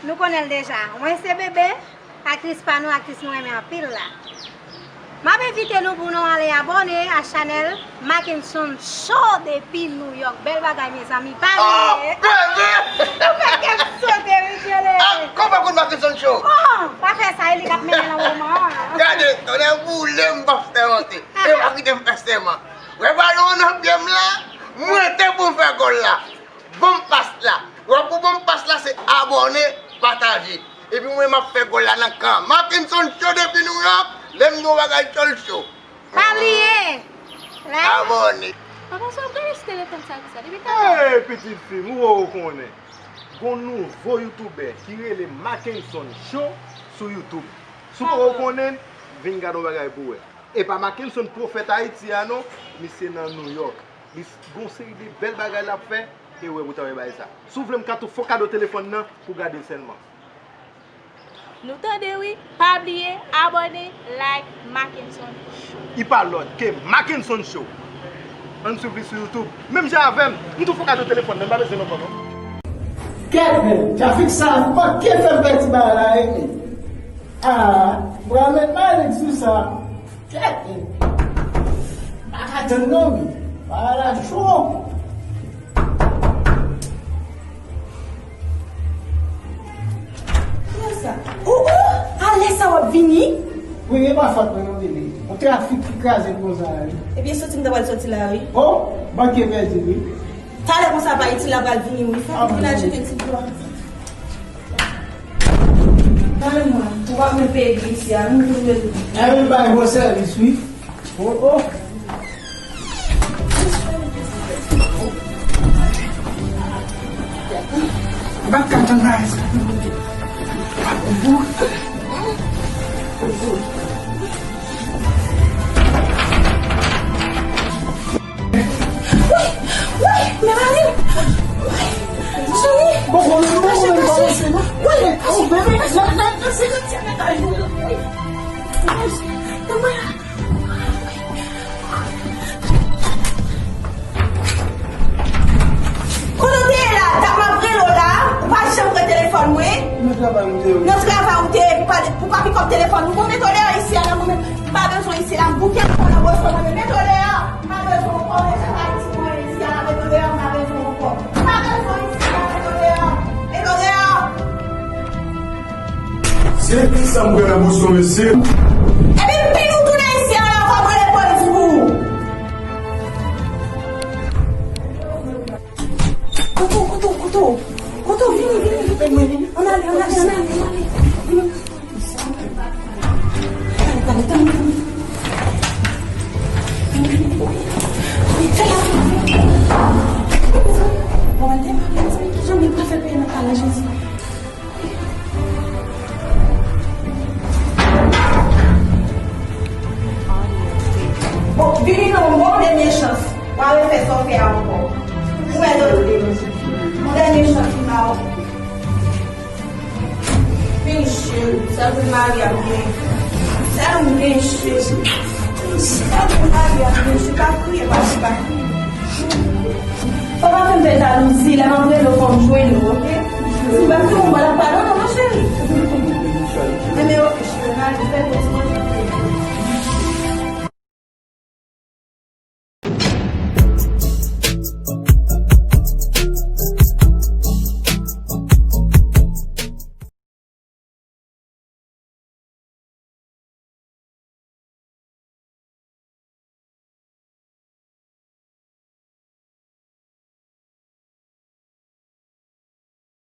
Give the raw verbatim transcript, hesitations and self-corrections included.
Nou konnen l deja. Mwen se Bebe, aktris pa nou, aktris nou renmen anpil la. M ap envite nou pou nou ale abòne a chanèl Mackenson Show depi New York. Bèl bagay, mezanmi. Pa bliye. Ah, bebe! Ou fè kè m sote, wi, Jele. Ah, konpa kout Mackenson Show. Oh, pa fè sa, e li k ap mennen nan moman an. Gade, tonnè boule, m p ap fè mante. E pa kite m fè sèman. Wè balon an nan pye m la, mwen te pou m fè gòl la. Ban m pas la. Wè pou ban m pas la, se abòne, pataje. Epi mwen m ap fè gòl la nan kan. Mackenson Show depi New York, lè m di yon bagay cho l cho. Pa bliye. Like. Abòne. Papa, sa w ap gade sou telefòn sa konsa? Depi talè. Hey, pitit fi m, ou wè ou konnen. Gon nouvo youtubè ki rele Mackenson Show sou YouTube. Si w poko konnen, vin gade yon bagay pou w wè. E pa Mackenson pwofèt Ayiti a non, misye nan New York. Li s- gon seri de bèl bagay l ap fè, e w wè pou ta wè bagay sa. Si w vle m ka tou fè w kado telefòn nan pou w gade l sèlman. Nou tande wi, pa bliye abòne, like Mackenson Show. I pa lòt ke Mackenson Show. Ann swiv li sou YouTube. Menm jan avè m, m tou fè w kado telefòn nan, m pa bezwen non kòb non. Kèt men, trafik sa manke fè m pèdi bagay la, e. Ah, m pral met Malik sou sa. Kèt men. M pa ka tann non, wi. Bagay la cho. Kiyès sa? Oh, oh, alè sa w ap vini? Wi, e pa fòt mwen non, bebe. Yon trafik ki kraze m konsa la, wi. Ebyen, soti m ta pral soti la, wi. Oh, manke pèdi, wi. Talè konsa pa itil la pral vini, wi. Fè vin al jete ti dlo a. Pale mwen, ou pa konn peye bil isi a, nou tou dwe. Epi bay bon sèvis, wi. Oh, oh. M pa ka tann bagay sa. Woy! Woy! Mè mari m! Woy! Cheri! Kache, kache, kache! Woy! Kache! Nan, nan, nan senkantyèm etaj, woy! Woy! Nan mwen la! Kote w te ye la? Tank m ap rele w la, ou pa janm pran telefòn mwen. Nan travay ou te ye. Nan travay ou te ye, pou pa, pou pa pikòp telefòn ou. Bon, mete w deyò isi a nan mwen menm. M pa bezwen w isi la, m bouke m nan bòs mwen menm. Mete w deyò. M pa bezwen w ankò, mesye Ayiti mwen isi a la, mete w deyò, m pa bezwen w ankò. M pa bezwen w isi la, mete w deyò. Mete w deyò. Se kisa m pran nan bouch nou, mesye? Epi vin ou tounen isi a la, m ap rele polis pou ou. Kote w, kote w, kote w? Kote w? Vini, vini, vini, vini. Ann ale, ann ale, ann ale, ann ale. Vini. Ann ale, ann ale, ann ale. Vini, vini, vini. Vini, vini, vini. Vini, fè la. Bon, mezanmi, kijan nou pral fè peye nan kay la, Jezi? Bon, vini non, yon dènye chans. W a refè sa w fè a ankò. Ou mèt yon dènye chans, m ba w. Vini, cheri, sèl pou mari a m gen. Sèl ou m gen, cheri. Sèl pou mari a m gen, cheri, pa kriye, pa kriye, pa kriye. Fò pa fè m fè jalouzi, lè m ap rele w, fò m jwenn ou, oke?